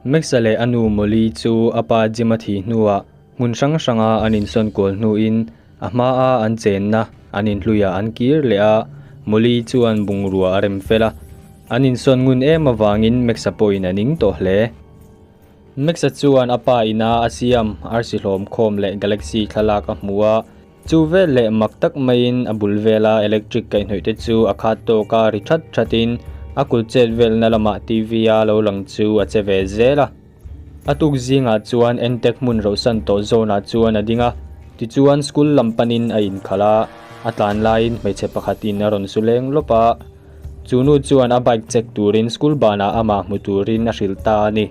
Max-a leh a nu Molly chu a pa Jim-a thih hnuah hmun hrang hranga an insawn kual hnuin a hmaa an chenna an inhluiah an kir leh a, Molly chuan bungrua a rem fel a. An insawn ngun em avangin Max-a pawhin a ning tawh hle. Max-a chuan a pa ina a siam arsi hlawm khawm leh galaxy thlalak a hmu a, chu vel leh mak tak maiin a bul vela electric kaihhnawih te chu a khat tawk a ri that thatin a kut chet velna lamah TV a lo lang chu a che ve zel a. A tuk zingah chuan Entek hmun rohsan tawh zawnah chuan a ding a, tichuan school lam panin a inkhalh a, a tlan laiin hmeichhe pakhatin a rawn su leng lawp a. Chu nu chuan a bike check turin school banah amah hmu turin a hrilh ta a ni.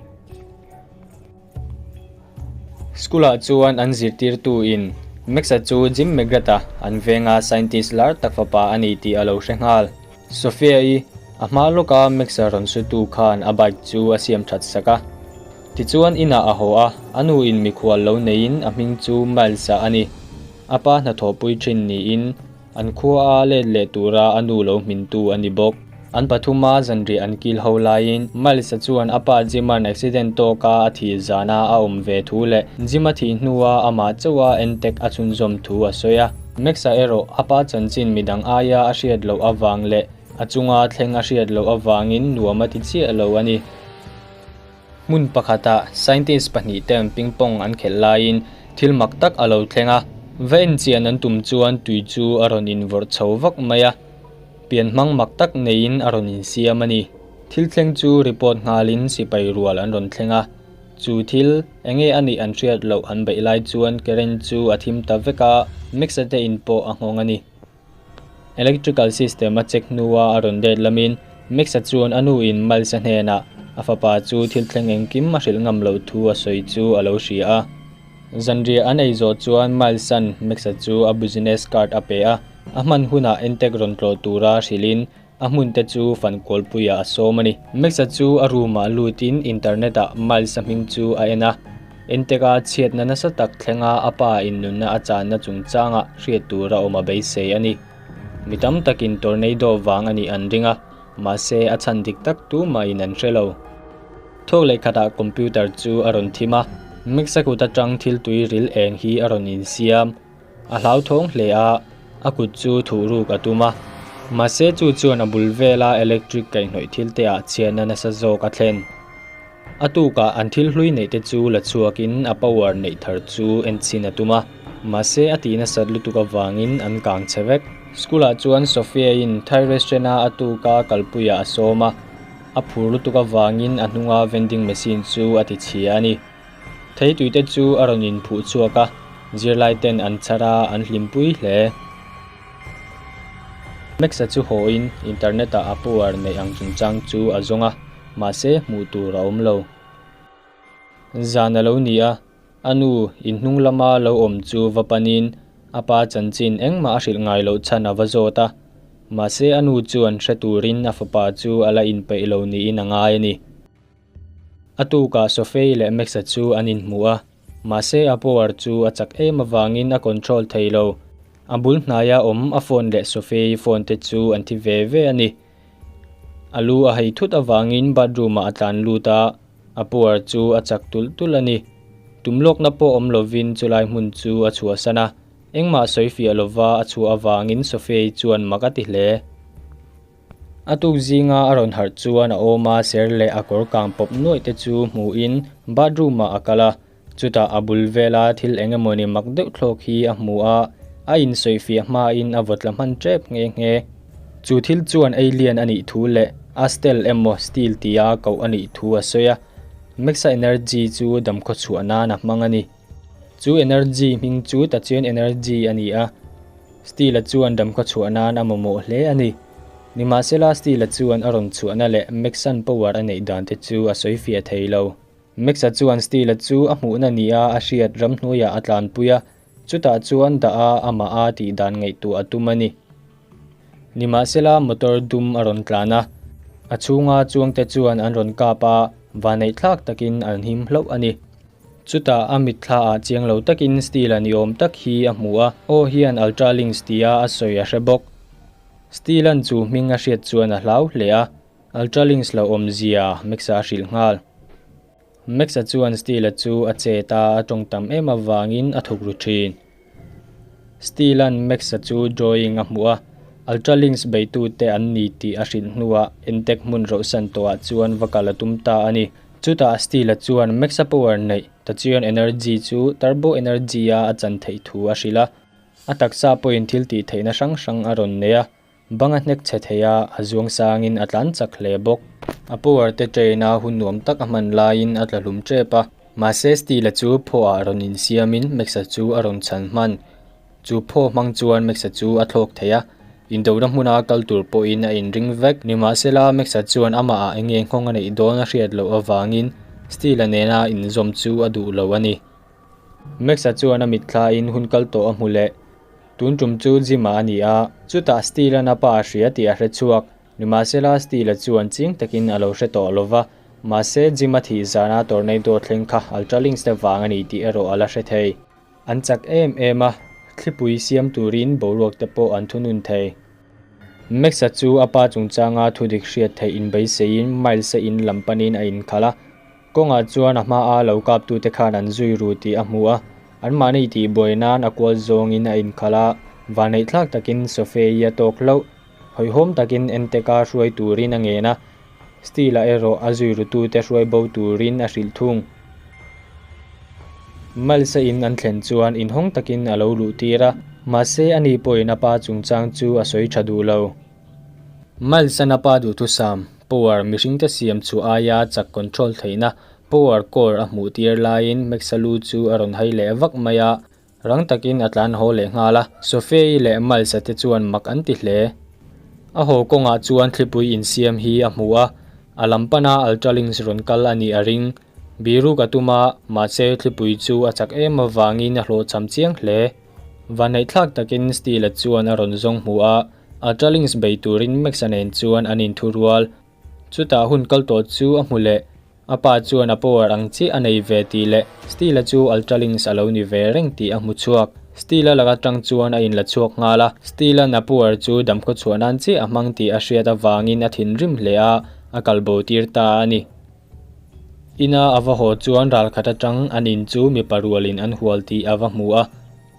School ah chuan an zirtirtu in Max-a chu Jim McGrath-a an venga scientist lar tak fapa a ni tih a lo hre nghal. Sophia-i a hma lawka Max-a rawn sutu khan a bike chu a siam that sak a. Tichuan inah a haw a, a nu in mikhual lo neiin a hming chu Miles-a a ni. A pa hnathawhpui thin niin An khua a let leh tura a nu lo hmintu a ni bawk. An pathuma zanriah an kil ho laiin Miles-a chuan a pa Jim-a'n accident tawka a thih zana a awm ve thu leh Jim-a thih hnua amah chauha entek a chhunzawm thu a sawi a. Max-a erawh a pa chanchin midang aia a hriat loh avang leh a chunga thleng a hriat loh avangin nuam a ti chiah lo a ni. Hmun pakhata scientist pahnih ten ping pong an khelh laiin thil mak tak a lo thleng a, va enchian an tum chuan tui chu a rawn invawrh chho vak mai a, pian hmang mak tak neiin a rawn insiam a ni. Thil thleng chu report nghalin sipai rual an rawn thleng a, chu thil enge a nih an hriat loh an beih lai chuan current chu a thim ta vek a, mixer te in pawh a nghawng a ni. Electrical system a check hnua a rawn let lamin Max-a chuan a nu in Miles-a hnenah a fapa chu thil thleng engkim a hrilh ngam loh thu a sawi chu a lo hria a. Zanriah an ei zawh chuan Miles-a'n Max-a chu a business card a pe a, a hman hunah entek rawn tlawh tura hrilhin a hmun te chu fan kualpuiah a sawm a ni. Max-a chu a room-ah lutin internet-ah Miles-a hming chu a en a. Enteka chhiatna nasa tak thlenga a pa innunna a channa chungchangah hriat tur a awm a beisei a ni. Mi tam takin tornado vang a nih an ring a, mahse a chhan dik tak tumahin an hre lo. Thawk leh khatah computer chu a rawn thim a, Max-a kut atang thil tui ril eng hi a rawn insiam. A hlauthawng hle a, a kut chu thuh ruk a tum a. Mahse chu chuan a bul vela electric kaihhnawih thil te ah chhiatna nasa zawk a thlen. A tukah an thil hlui neih te chu la chhuakin a power neih thar chu en chhin a tum a, mahse a tih nasat lutuk avangin an kang chhe vek. School ah chuan Sophia-in Thai restaurant a a tuka kalpuiah a sawm a, a phur lutuk avangin a hnunga vending machine chu a ti chhia a ni. Theitui te chu a rawn inphuh chhuak a, zirlai ten an chhar a, an hlimpui hle. Max-a chu hawiin internet ah a power neih ang chungchang chu a zawng a. Mahse, hmuh tur a awm lo. Zan a lo ni a, a nu in hnung lama lo awm chu va panin a pa chanchin engmah a hrilh ngai loh chhan a va zawt a. Mahse, a nu chuan hre turin a fapa chu a la inpeih lo niin a ngai a ni. A tukah Sophie leh Max-a chu an inhmu a, mahse a power chu a chak em avangin a control thei lo. A bul hnaia awm a phone leh Sophie-i phone te chu an thi ve ve a ni. A lu a hei thut avangin bathroom ah a tlan lut a, a puar chu a chak tulh tulh a ni. Tum lawkna pawh awm lovin chulai hmun chu a chhuahsan a, engmah sawi fiah lova a chhuah avangin Sophia-i chuan mak a ti hle. A tuk zinga a rawn harh chuan a awm a ser leh a kawr kang pawp nuaih te chu hmuhin bathroom ah a kal a, chutah a bul vela thil eng emawni mak deuh thlawk hi a hmu a, a insawifiah hmain a vawtla hman tep nghe nghe. Chu thil chuan alien a nih thu leh Astel emaw Steel tia koh a nih thu a sawi a, Maxa Energy chu damkhaw chhuah nan a hmang a ni. Chu energy hming chu Tachyon Energy a ni a, Steel-a chuan damkhaw chhuah nan a mamawh hle a ni. Nimahsela Steel-a chuan a rawn chhuahna leh Maxan power a neih dan te chu a sawifiah thei lo. Max-a chuan Steel-a chu a hmuhna nia a hriat ramhnuaiah a tlanpui a, chutah chuan dah a amah a tih dan ngaihtuah a tum a ni. Nimahsela motor dum a rawn tlan a, a chhunga chuangte chuan an rawn kap a, vaneihthlak takin an him hlauh a ni. Chutah a mitthlaah chiang lo takin Steel-a ni awm tak hi a hmu a, aw hian Ultralinks tia a sawi a hre bawk. Steel-a'n chu hming a hriat chuan a hlau hle a, Ultralinks lo awmzia Max-a a hrilh nghal. Max-a chuan Steel-a chu a chet a, a tawng tam em avangin a thuk ru thin. Steel-a'n Max-a chu drawing a hmuh a, Ultralinks beitute an ni tih a hrilh hnuah Entec hmun rohsan tawhah chuan va kal a tum ta a ni. Chutah Steel-a chuan Max-a power neih Tachyon Energy chu Turbo Energy-a a chan theih thu a hrilh a, a taksa pawhin thil tih theihna hrang hrang a rawn nei a. Bang a hnek chhe thei a, a zuang sangin a tlan chak hle bawk. A power te train a hun nuam tak a hman laiin a tla hlum tep a. Mahse Steel-a chu phaw ah rawn insiamin Max-a chu a rawn chhan hman. Chu phaw hmang chuan Max-a chu a thlawk thei a, indona hmuna kal tur pawhin a inring vek. Nimahsela Max-a chuan amah ah enge nghawng a neih dawn a hriat loh avangin Steel-a nena inzawm chu a duh lo a ni. Max-a chuan a mitthlain hun kal tawh a hmu leh. Tun tum chu Jim-a a ni a, chutah Steel-a'n a pa a hria tih a hre chhuak. Nimahsela Steel-a chuan ching takin a lo hre tawh lo va, mahse Jim-a thih zana tornado thleng kha Ultralinks te vang a ni tih erawh a la hre thei. An chak em em a, thlipui siam turin boruak te pawh an thunun thei. Max-a chu a pa chungchanga thudik hriat theih inbeiseiin Miles-a in lam panin a inkhalh a. Kawngah chuan a hmaa lo kaptute khan an zui ru tih a hmu a, anmahni tihbuai nan a kual zawngin a inkhalh a, vanneihthlak takin Sophia-i a tawk hlauh. Hawihhawm takin Enteka hruai turin a ngen a, Steel-a erawh a zui rutute hruai bo turin a hrilh thung. Miles-a in an thlen chuan inhawng takin a lo luh tir a, mahse ani pawhin a pa chungchang chu a sawi tha duh lo. Miles-a'n a pa duhthusam, power mihringte siam chhuah aia chak control theihna, power core a hmuh tir laiin Max-a lu chu a rawn hai leh vak mai a, rang takin a tlan haw leh nghal a. Sophie-i leh Miles-a te chuan mak an ti hle. A haw kawngah chuan thlipui insiam hi a hmu a, a lam pana Ultralinks rawn kal a nih a ring. Biruk a tum a, mahse thlipui chu a chak em avangin a hlawhchham chiang hle. Vanneihthlak takin Steel-a chuan a rawn zawng hmu a, Ultralinks bei turin Max-a nen chuan an inthurual. Chutah hun kal tawh chu a hmu leh. A pa chuan a power ang chiah a nei ve tih leh Steel-a chu Ultralinks a lo ni ve reng tih a hmu chhuak. Steel-a lak atang chuan a inla chhuak nghal a, Steel-a'n a power chu damkhaw chhuah nan chiah a hmang tih a hriat avangin a thinrim hle a, a kalbo tir ta a ni. Ina a va haw chuan ralkhat atang an in chu mipa rualin an hual tih a va hmu a,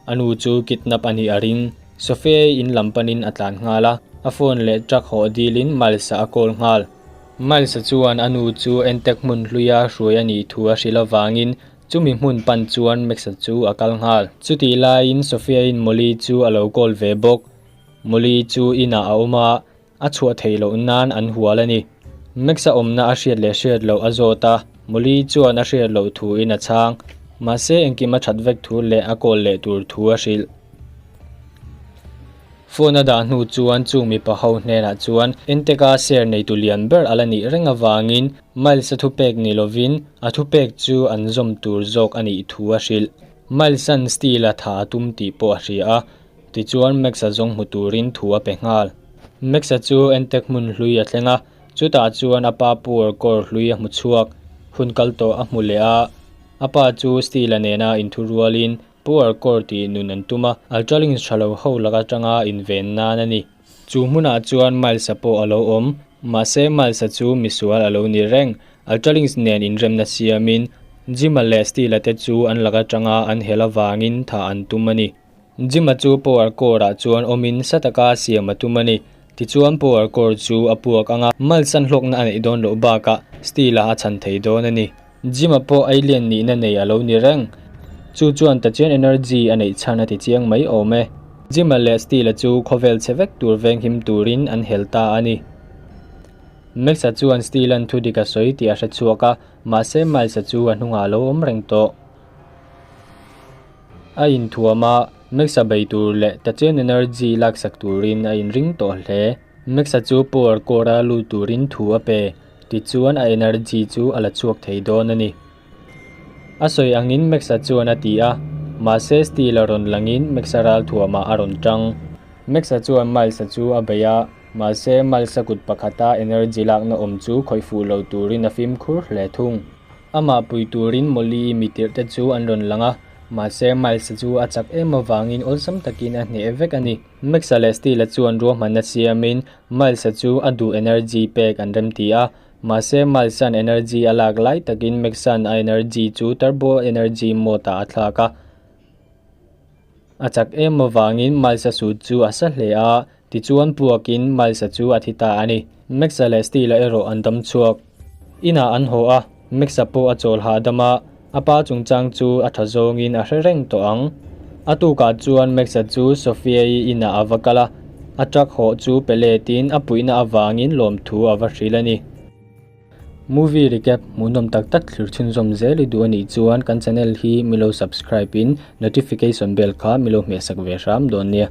a nu chu kidnap a nih a ring. Sophia-i in lam panin a tlan nghal a, a phone leh truck hawh dilin Miles-a a call nghal. Miles-a chuan a nu chu entek hmun hluia hruai a nih thu a hrilh avangin chumi hmun pan chuan Max-a chu a kal nghal. Chutih laiin Sophia-in Molly chu a lo call ve bawk. Molly chu inah a awm a, A chhuah theih loh nan an hual a ni. Max-a awmna a hriat leh hriat loh a zawt a, Molly chuan a hriat loh thuin a chhang. Mahse engkim a that vek thu leh a call leh tur thu a hrilh. Phone a dah hnu chuan chung mipa ho hnenah chuan Enteka share neitu lian ber a la nih reng avangin Miles-a thupek ni lovin a thupek chu an zawm tur zawk a nih thu a hrilh. Miles-a'n Steel-a tha a tum tih pawh a hria a, Tichuan Max-a zawng hmu turin thu a pe nghal. Max-a chu Entec hmun hlui a thleng a, chutah chuan a pa poor kawr hlui a hmu chhuak. Hun kal tawh a hmu leh a, a pa chu Steel-a nena inthu rualin poor kawr tih nun an tum a, Ultralinks tha lo ho lak atanga inven nan a ni. Chu hmunah chuan Miles-a pawh a lo awm, mahse Miles-a chu misual a lo ni reng. Ultralinks nen inremna siamin Jim-a leh Steel-a te chu an lak atanga an hel avangin thah an tum a ni. Jim-a chu power core-ah chuan awmin sa taka siam a tum a ni. Tichuan power core chu a puak ang a, malsan hlawkna a neih dawn loh bakah steel-a a chhan thei dawn a ni. Jim-a pawh alien nihna nei a lo ni reng. Chu chuan Tachien energy a neih chhan a ti chiang mai awm e. Jim-a leh Steel-a chu khawvel chhe vek tur venghim turin an hel ta a ni. Max-a chuan Steel-a'n thu dik a sawi tih a hre chhuak a, mahse Miles-a chu a hnungah a lo awm reng tawh. A inthuam a, Max-a bei tur leh Tachien Energy laksak turin a inring tawh hle. Max-a chu power core-a lut turin thu a pe, tichuan a energy chu a la chhuak thei dawn a ni. A sawi angin Max-a chuan a ti a, mahse Steel-a rawn langin Max-a ralthuamah a rawn tang. Max-a chuan Miles-a chu a bei a, mahse Miles-a kut pakhata energy lakna awm chu khawih fuh lo turin a fimkhur hle thung. Amah pui turin Molly-i mi tirh te chu an rawn lang a, mahse Miles-a chu a chak em avangin awlsam takin a hneh vek a ni. Max-a leh Steel-a chuan ruahmanna siamin Miles-a chu a duh energy pek an remti a. Mahse Miles-a'n energy a lak lai takin Max-a'n a energy chu turbo energy mode-ah a thlak a. A chak em avangin Miles-a suit chu a sa hle a, tichuan puakin Miles-a chu a thi ta a ni. Max-a leh Steel-a erawh an dam chhuak. Inah an haw a, Max-a pawh a chawl hahdam a, a pa chungchang chu a tha zawngin a hre reng tawh ang. A tukah chuan Max-a chu Sophia-i inah a va kal a, a truck hawh chu pe letin a puihna avangin lawmthu a va hrilh a ni. Movie recap hmuhnawm tak tak thlir chhunzawm zel i duh a nih chuan kan channel hi milo subscribe in notification bell kha milo hmehsak ve hram dawn nia.